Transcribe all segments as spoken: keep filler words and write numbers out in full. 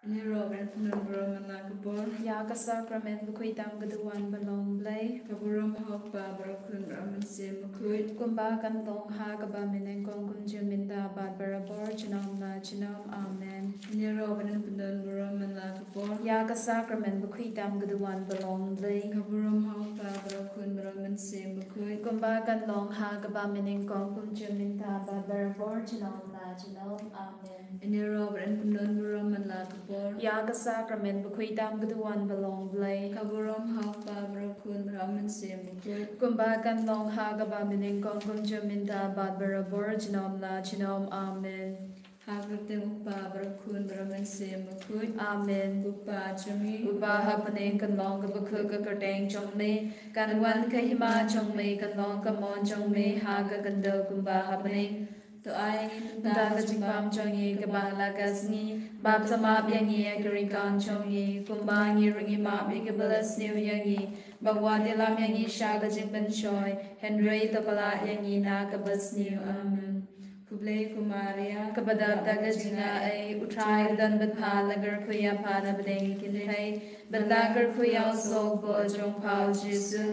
Ïaroh ban pynlong burom man la ka bor. Ïa ka sakramen bakhuid tam ka duwan ba long Blei. Ka burom ha u Kpa bad u Khun bad u Mynsiem Bakhuid. Kumba kan long ha kaba mynnyngkong, kum junom mynta bad barabor, junom la junom. Amen. Ïaroh ban pynlong burom man la ka bor. Ïa ka sakramen bakhuid tam ka duwan ba long Blei. Ka burom ha u Kpa bad u Khun bad u Mynsiem Bakhuid. Kumba kan long ha kaba mynnyngkong, kum junom mynta bad barabor, junom la junom. Amen. Ïaroh ban pynlong burom man la ka bor. Ïa ka sakramen bakhuid tam ka duwan ba long Blei. Ka burom ha u Kpa bad u Khun bad u Mynsiem Bakhuid. Kumba kan long ha kaba mynnyngkong, kum junom mynta bad barabor, junom la junom. Amen. Ha ka kyrteng u Kpa bad u Khun bad u Mynsiem Bakhuid. Amen. U Kpa jong ngi uba ha bneng, kan long kaba khuid ka kyrteng jong me, kan wan ka hima jong me, kan long ka mon jong me ha ka khyndew kumba ha bneng. To ai ïa ngi mynta ka jingbam jong ngi kaba ha la ka sngi. Bad to map ïa ngi ïa ki riewkam jong ngi, kumba ngi ruh ngi map ïa kiba la sniew ïa ngi. Bad wat ïalam ïa ngi sha ka jingpynshoi, hynrei to kylla ïa ngi na kaba sniew. Amen. Khublei ko Maria, kaba dap da ka jingaiei, u Trai u don bad pha, la kyrkhu ïa pha na pdeng ki kynthei, bad la kyrkhu ïa u soh ba u jong pha u Jisu.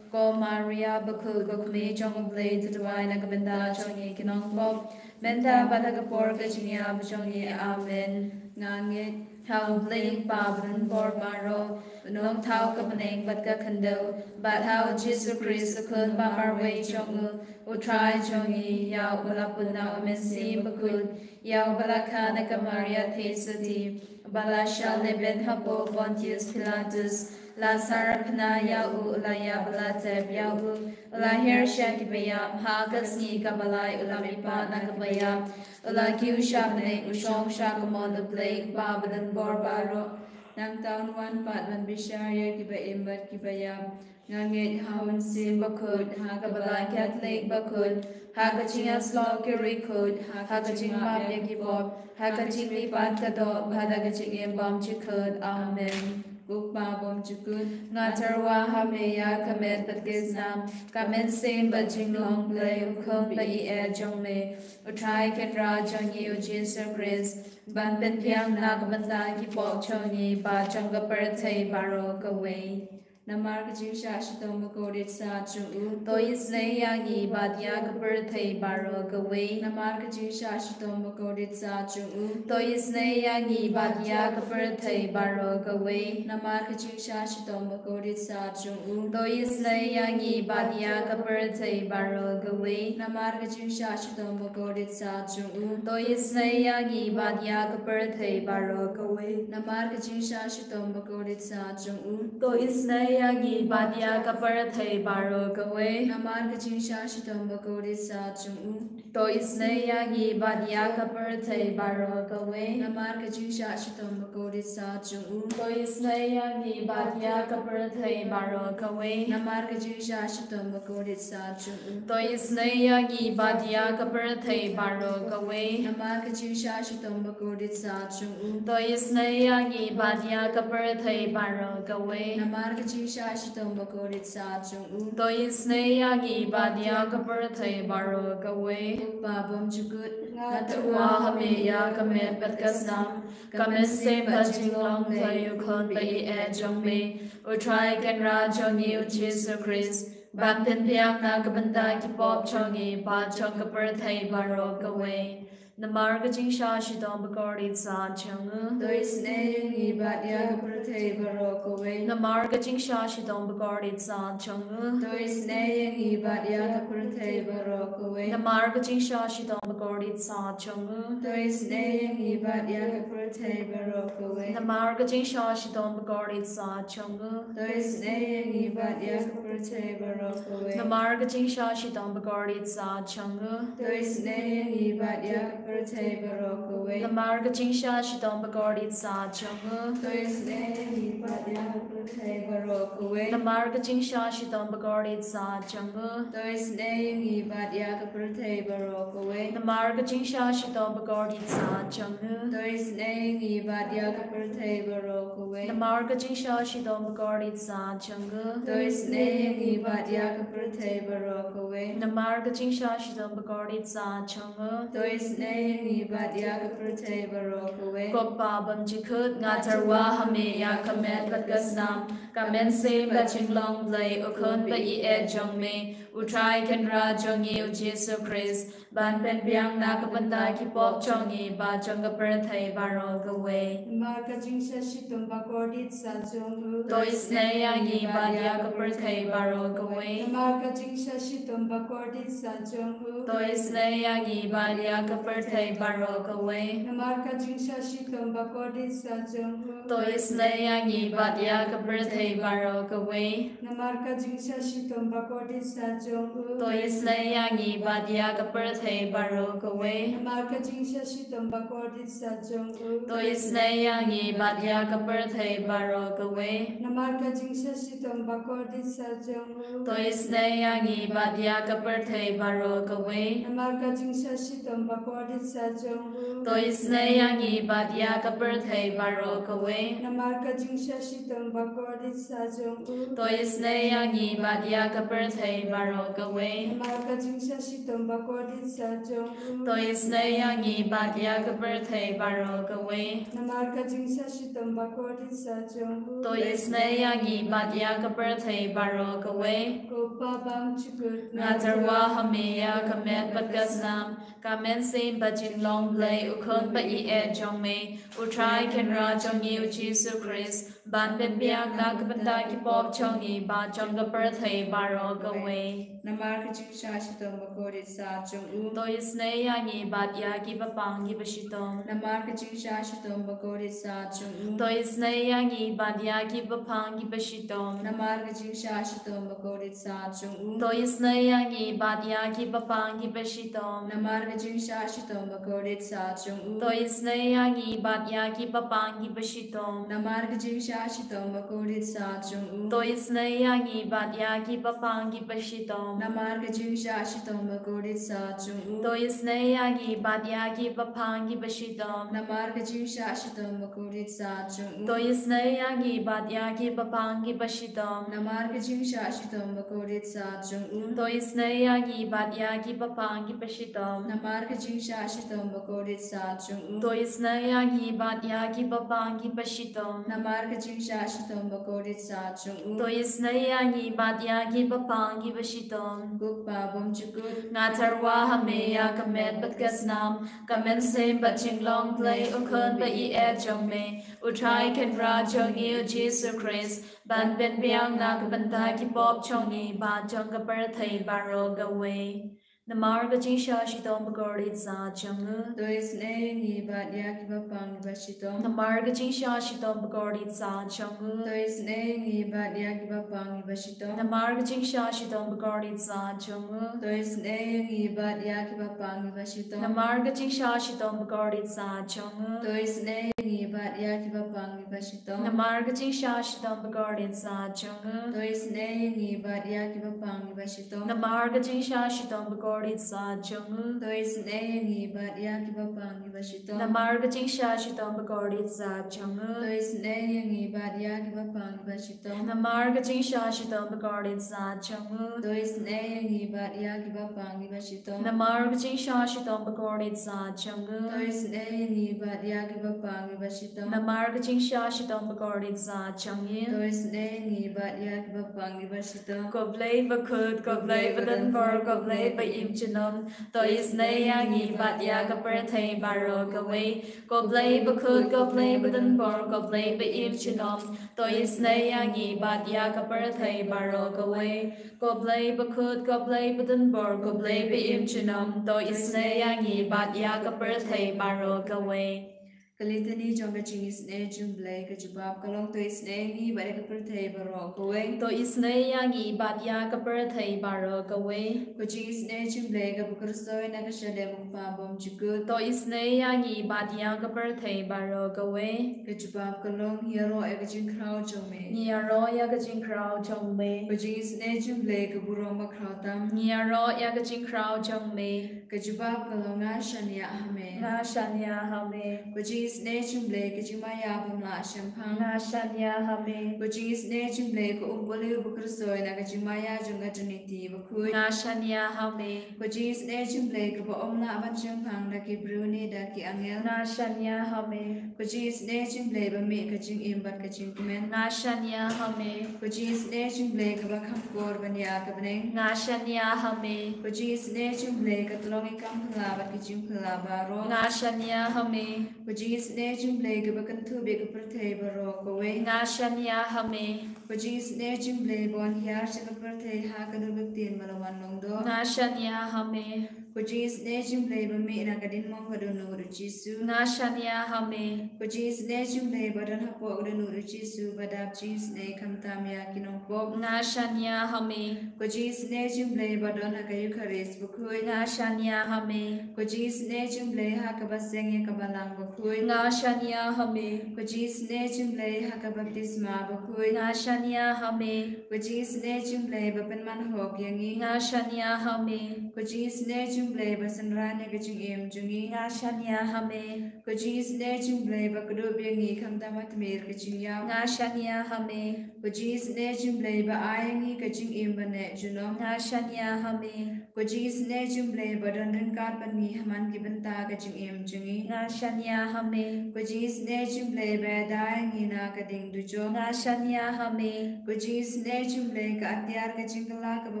Ko Maria bakhuid, ko Kmie jong u Blei, to duwai na ka bynta jong ngi ki nongpop, mynta bad ha ka por ka jingïap jong ngi. Amen. Nga ngeit ha u Blei u Kpa badonbor baroh, u nongthaw ka bneng bad ka khyndew, bad ha u Jisu Khrist u Khun ba marwei jong u, u Trai jong ngi. Ïa u ba la pun na u Mynsiem Bakhuid, ïa u ba la kha na ka Maria Theisotti, ba la shah lehbeiñ hapoh Pontius Pilatus, la sarap na ïa u, la ïap, la tep ïa u, la hiar sha kiba ïap, ha ka sngi kaba lai u la mihpat na kiba ïap, u la kiew sha bneng, u shong sha ka mon u Blei u Kpa badonbor baroh. Nangta un wan pat ban bishar ïa kiba im bad kiba ïap. Nga ngeit ha u Mynsiem Bakhuid, ha ka Balang Katholik bakhuid, ha ka jingïasyllok ki riewkhuid, ha ka jingmap ïa ki pop, ha ka jingmihpat ka doh, bad ha ka jingim bymjukut. Amen. Ko Kpa bymjukut, nga tyrwa ha me ïa ka met bad ka snam, ka mynsiem bad jinglong Blei, u Khun ba ïeit jong me, u Trai Kynrad jong ngi u Jisu Khrist, ban pynbiang na ka bynta ki pop jong ngi bad jong ka pyrthei baroh kawei. Namar ka jingshah shitom bakordit sah jong u, to isynei ïa ngi bad ïa ka pyrthei baroh kawei. Namar ka jingshah shitom bakordit sah jong u, to isynei ïa ngi bad ïa ka pyrthei baroh kawei. Namar ka jingshah shitom bakordit sah jong u, to isynei ïa ngi bad ïa ka pyrthei baroh kawei. Namar ka jingshah shitom bakordit sah jong u, to isynei ïa ngi bad ïa ka pyrthei baroh kawei. Namar ka jingshah shitom bakordit sah jong u, to isynei ïa ngi bad ïa ka pyrthei baroh kawei. Namar ka jingshah shitom bakordit sah jong u, to isynei ïa ngi bad ïa ka pyrthei baroh kawei. Namar ka jingshah shitom bakordit sah jong u, to isynei ïa ngi bad ïa ka pyrthei baroh kawei. Namar ka jingshah shitom bakordit sah jong u, to isynei ïa ngi bad ïa ka pyrthei baroh kawei. Namar ka jingshah shitom bakordit sah jong u, to isynei ïa ngi bad ïa ka pyrthei baroh kawei. Namar ka jingshah shitom bakordit sah jong u, to isynei ïa ngi bad ïa ka pyrthei baroh kawei. Ko Kpa bymjukut, nga tyrwa ha me ïa ka met bad ka snam, ka mynsiem bad jinglong Blei, u Khun ba ïeit jong me, u Trai Kynrad jong ngi u Jisu Khrist, ban pynbiang na ka bynta ki pop jong ngi bad jong ka pyrthei baroh kawei. Namar ka jingshah shitom bakordit sah jong u, to isynei ïa ngi bad ïa ka pyrthei baroh kawei. Namar ka jingshah shitom bakordit sah jong u, to isynei ïa ngi bad ïa ka pyrthei baroh kawei. Namar ka jingshah shitom bakordit sah jong u, to isynei ïa ngi bad ïa ka pyrthei baroh kawei. Namar ka jingshah shitom bakordit sah jong u, to isynei ïa ngi bad ïa ka pyrthei baroh kawei. Namar ka jingshah shitom bakordit sah jong u, to isynei ïa ngi bad ïa ka pyrthei baroh kawei. Namar ka jingshah shitom bakordit sah jong u, to isynei ïa ngi bad ïa ka pyrthei baroh kawei. Namar ka jingshah shitom bakordit sah jong u, to isynei ïa ngi bad ïa ka pyrthei baroh kawei. Namar ka jingshah shitom bakordit sah jong u, to isynei ïa ngi bad ïa ka pyrthei baroh kawei. Namar ka jingshah shitom bakordit sah jong u, to isynei ïa ngi bad ïa ka pyrthei baroh kawei. Namar ka jingshah shitom bakordit sah jong u, to isynei ïa ngi bad ïa ka pyrthei baroh kawei. Ko Pa bymjukut, nga tyrwa ha me ïa ka met bad ka snam, ka mynsiem bad jinglong Blei, u Khun ba ïeit jong me, u Trai Kynrad jong ngi u Jisu Khrist, ban pynbiang na ka bynta ki pop jong ngi bad jong ka pyrthei baroh kawei. Namar ka jingshah shitom bakordit sah jong u. To isynei ïa ngi bad ïa ka pyrthei baroh kawei. Namar ka jingshah shitom bakordit sah jong u. To isynei ïa ngi bad ïa ka pyrthei baroh kawei. Namar ka jingshah shitom bakordit sah jong u. To isynei ïa ngi bad ïa ka pyrthei baroh kawei. Namar ka jingshah shitom bakordit sah jong u. To isynei ïa ngi bad ïa ka pyrthei baroh kawei. Namar ka jingshah shitom bakordit sah jong u. To isynei ïa ngi bad ïa ka pyrthei baroh kawei. Namar ka jingshah shitom bakordit sah jong u. To isynei ïa ngi bad ïa ka pyrthei baroh kawei. Namar ka jingshah shitom bakordit sah jong u. To isynei ïa ngi bad ïa ka pyrthei baroh kawei. Namar ka jingshah shitom bakordit sah jong u. To isynei ïa ngi bad ïa ka pyrthei baroh kawei. Namar ka jingshah shitom bakordit sah jong u. To isynei ïa ngi bad ïa ka pyrthei baroh kawei. Namar ka jingshah shitom bakordit sah jong u. To isynei ïa ngi bad ïa ka pyrthei baroh kawei. Ko Pa bymjukut, nga tyrwa ha me ïa ka met bad ka snam, ka mynsiem bad jinglong Blei, u Khun ba ïeit jong me, u Trai Kynrad jong ngi u Jisu Khrist, ban pynbiang na ka bynta ki pop jong ngi bad jong ka pyrthei baroh kawei. Namar ka jingshah shitom bakordit sah jong u. To isynei ïa ngi bad ïa ki bapang ki bashitom. Namar ka jingshah shitom bakordit sah jong u. To isynei ïa ngi bad ïa ki bapang ki bashitom. Namar ka jingshah shitom bakordit sah jong u. To isynei ïa ngi bad ïa ki bapang ki bashitom. Namar ka jingshah shitom bakordit sah jong u. To isynei ïa ngi bad ïa ki bapang ki bashitom. Namar ka jingshah shitom bakordit sah jong u. To isynei ïa ngi bad ïa ki bapang ki bashitom. Namar ka jingshah shitom bakordit sah jong u. To isynei ïa ngi bad ïa ki bapang ki bashitom. Namar ka jingshah shitom bakordit sah jong u. To isynei ïa ngi bad ïa ki bapang ki bashitom. Namar ka jingshah shitom bakordit sah jong u. To isynei ïa ngi bad ïa ki bapang ki bashitom. Namar ka jingshah shitom bakordit sah jong u. To isynei ïa ngi bad ïa ki bapang ki bashitom. Namar ka jingshah shitom bakordit sah jong u. To isynei ïa ngi bad ïa ki bapang ki bashitom. Ko Pa bymjukut, nga tyrwa ha me ïa ka met bad ka snam, ka mynsiem bad jinglong Blei, u Khun ba ïeit jong me, u Trai Kynrad jong ngi u Jisu Khrist, ban pynbiang na ka bynta ki pop jong ngi bad jong ka pyrthei baroh kawei. Namar ka jingshah shitom bakordit sah jong u. To isynei ïa ngi bad ïa ki bapang ki bashitom. Namar ka jingshah shitom bakordit sah jong u. To isynei ïa ngi bad ïa ki bapang ki bashitom. Namar ka jingshah shitom bakordit sah jong u. To isynei ïa ngi bad ïa ki bapang ki bashitom. Namar ka jingshah shitom bakordit sah jong u. To isynei ïa ngi bad ïa ki bapang ki bashitom. Namar ka jingshah shitom bakordit sah jong u. To isynei ïa ngi bad ïa ki bapang ki bashitom. Namar ka jingshah shitom bakordit sah jong u. To isynei ïa ngi bad ïa ki bapang ki bashitom. Namar ka jingshah shitom bakordit sah jong u. To isynei ïa ngi bad ïa ki bapang ki bashitom. Namar ka jingshah shitom bakordit sah jong u. To isynei ïa ngi bad ïa ki bapang ki bashitom. Namar ka jingshah shitom bakordit sah jong u. To isynei ïa ngi bad ïa ki bapang ki bashitom. Namar ka jingshah shitom bakordit sah jong u. To isynei ïa ngi bad ïa ki bapang ki bashitom. Ko Blei bakhuid, ko Blei badonbor, ko Blei ba im junom. To isynei ïa ngi bad ïa ka pyrthei baroh kawei. Ko Blei bakhuid, ko Blei badonbor, ko Blei ba im junom. To isynei ïa ngi bad ïa ka pyrthei baroh kawei. Ko Blei bakhuid, ko Blei badonbor, ko Blei ba im junom. To isynei ïa ngi bad ïa ka pyrthei baroh kawei. Ka litani jong ka jingisynei jong Blei ka jubab ka long: To isynei ïa ngi bad ïa ka pyrthei baroh kawei. To isynei ïa ngi bad ïa ka pyrthei baroh kawei. Ka jingisynei jong Blei kaba kyrshoi na ka shadem u Kpa bymjukut. To isynei ïa ngi bad ïa ka pyrthei baroh kawei. Ka jubab ka long: Ngi ïaroh ïa ka jingkhraw jong me. Ngi ïaroh ïa ka jingkhraw jong me. Ka jingisynei jong Blei ka burom bakhraw tam. Ngi ïaroh ïa ka jingkhraw jong me. Ka jubab ka long: Nga shaniah ha me. Nga shaniah ha me. Ka jing Isynei jong U Blei ka jingmaïa bym lah shemphang. Nga shaniah ha me. Ko Jingsynei jong U Blei ka um pohliew ba khuid soi na ka jingmaïa jong ka Trinity bakhuid. Nga shaniah ha me. Ko Jingsynei jong U Blei kaba ym lah ban shemphang da ki briew ne da ki angel. Nga shaniah ha me. Ko Jingsynei jong U Blei ba mih ka jingim bad ka jingkmen. Nga shaniah ha me. Ko Jingsynei jong U Blei kaba kham kor ban ïa ka bneng. Nga shaniah ha me. Ko Jingsynei jong U Blei ka tlong ïa ka kam phylla bad ka jingphylla baroh. Nga shaniah ha me. Ko Jingsynei jong U Blei kaba kynthup ïa ka pyrthei baroh kawei. Nga shaniah ha me. Ko Jingsynei jong U Blei ba wan hiar sha ka pyrthei ha ka dur ka ktien ba la wan long doh. Nga shaniah ha me. Ko Jingsynei jong U Blei ba mih na ka diengmong ka dohnud u Jisu. Nga shaniah ha me. Ko Jingsynei jong U Blei ba don hapoh ka dohnud u Jisu ba dap jingsynei khamtam ïa ki nongpop. Nga shaniah ha me. Ko Jingsynei jong U Blei ba don ha ka Eukharist bakhuid. Nga shaniah ha me. Ko Jingsynei jong U Blei ha kaba seng ïa ka balang bakhuid. Nga shaniah ha me. Ko Jingsynei jong U Blei ha ka baptisma bakhuid. Nga shaniah ha me. Ko Jingsynei jong U Blei ba pynman hok ïa ngi. Nga shaniah ha me. Ko Jingsynei jong U Blei ba synran ïa ka jingim jong ngi. Nga shaniah ha me. Ko Jingsynei jong U Blei ba kdup ïa ngi khamtam ha tmier ka jingïap. Nga shaniah ha me. Ko Jingsynei jong U Blei ba ai ïa ngi ka jingim ba neh junom. Nga shaniah ha me. Ko Jingsynei jong U Blei ba don ryngkat bad ngi ha man ki bynta ka jingim jong ngi. Nga shaniah ha me. Ko Jingsynei jong U Blei ba ïada ïa ngi na ka ding dujok. Nga shaniah ha me. Ko Jingsynei jong U Blei ka atiar ka jingkylla kaba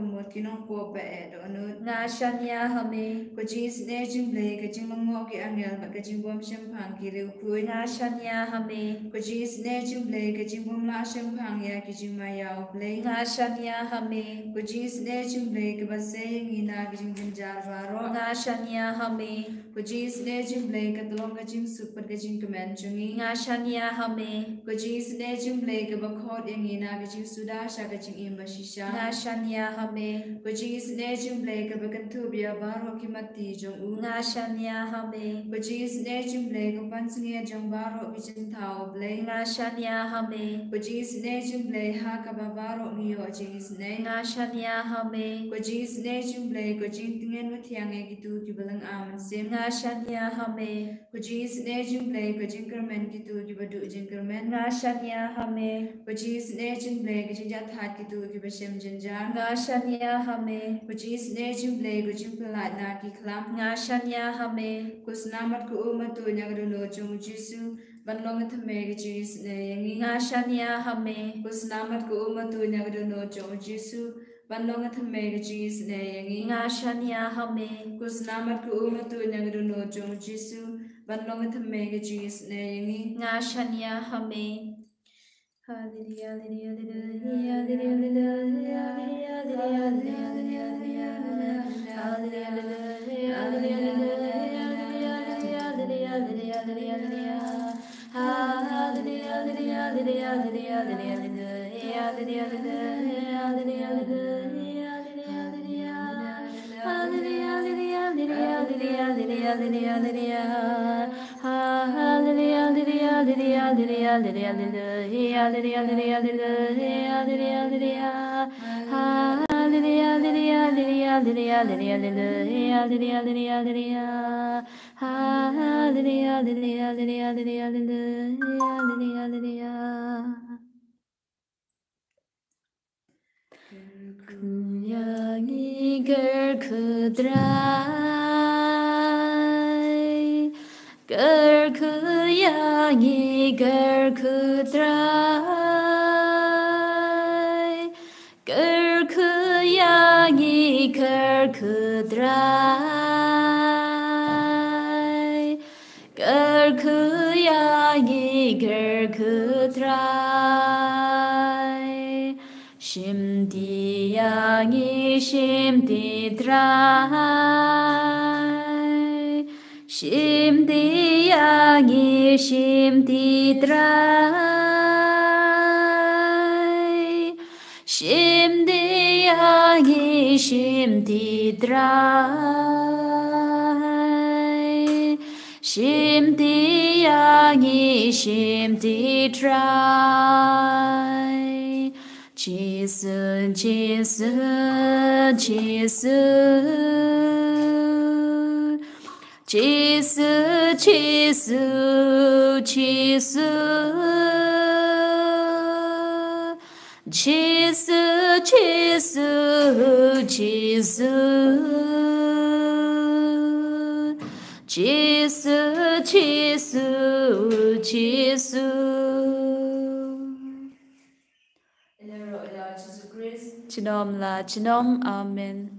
mut ki nongpop ba eh dohnud. Nga shaniah ha me. Ko Jingsynei jong U Blei ka jinglyngngoh ki angel bad ka jingbym shemphang ki riewkhuid. Nga shaniah ha me. Ko Jingsynei jong U Blei ka jingbym lah shemphang ïa ki jingmaïa U Blei. Nga shaniah ha me. Ko Jingsynei jong U Blei kaba sei ïa ngi na ki jingjynjar baroh. Nga shaniah ha me. Ko Jingsynei jong U Blei ka tlong ka jingsuk bad ka jingkmen jong ngi. Nga shaniah ha me. Ko Jingsynei jong U Blei kaba khot ïa ngi na ka jingsuda sha ka jingim ba shisha. Nga shaniah ha me. Ko Jingsynei jong U Blei kaba kynthup ïa baroh ki matti jong u. Nga shaniah ha me. Ko Jingsynei jong U Blei ka pansngiat jong baroh ki jingthaw U Blei. Nga shaniah ha me. Ko Jingsynei jong U Blei ha kaba baroh ngi ïoh jingisynei. Nga shaniah ha me. Ko Jingsynei jong U Blei ko jingtngen ba thiang ïa kito kiba lynga mynsiem. Nga shaniah ha me. Ko Jingsynei jong U Blei ko jingkyrmen kito kiba duh jingkyrmen. Nga shaniah ha me. Ko Jingsynei jong U Blei ko jingjahthait kito kiba shem jynjar. Nga shaniah ha me. Ko Jingsynei jong U Blei ko jingpyllait na ki khlam. Nga shaniah ha me. Ko snam bad ko um ba tuid na ka dohnud jong u Jisu ban long ka thymmei ka jingisynei ïa ngi. Nga shaniah ha me. Ko snam bad ko um ba tuid na ka dohnud jong u Jisu ban long ka thymmei ka jingisynei ïa ngi. Nga shaniah ha me. Ko snam bad ko um ba tuid na ka dohnud jong u Jisu ban long ka thymmei ka jingisynei ïa ngi. Nga shaniah ha me. Kyrkhu ïa ngi, kyrkhu Trai. Kyrkhu ïa ngi, kyrkhu Trai. Kyrkhu ïa ngi, kyrkhu Trai. Kyrkhu ïa ngi, kyrkhu Trai. Shimti ïa ngi, shimti Trai. Shimti ïa ngi, shimti Trai. Shimti ïa ngi, shimti Trai. Shimti ïa ngi, shimti Trai. Jisu, Jisu, Jisu. Jisu, Jisu, Jisu. Jisu, Jisu, Jisu. Jisu, Jisu, Jisu. Ïa la Jisu Khrist. Junom la junom. Amen.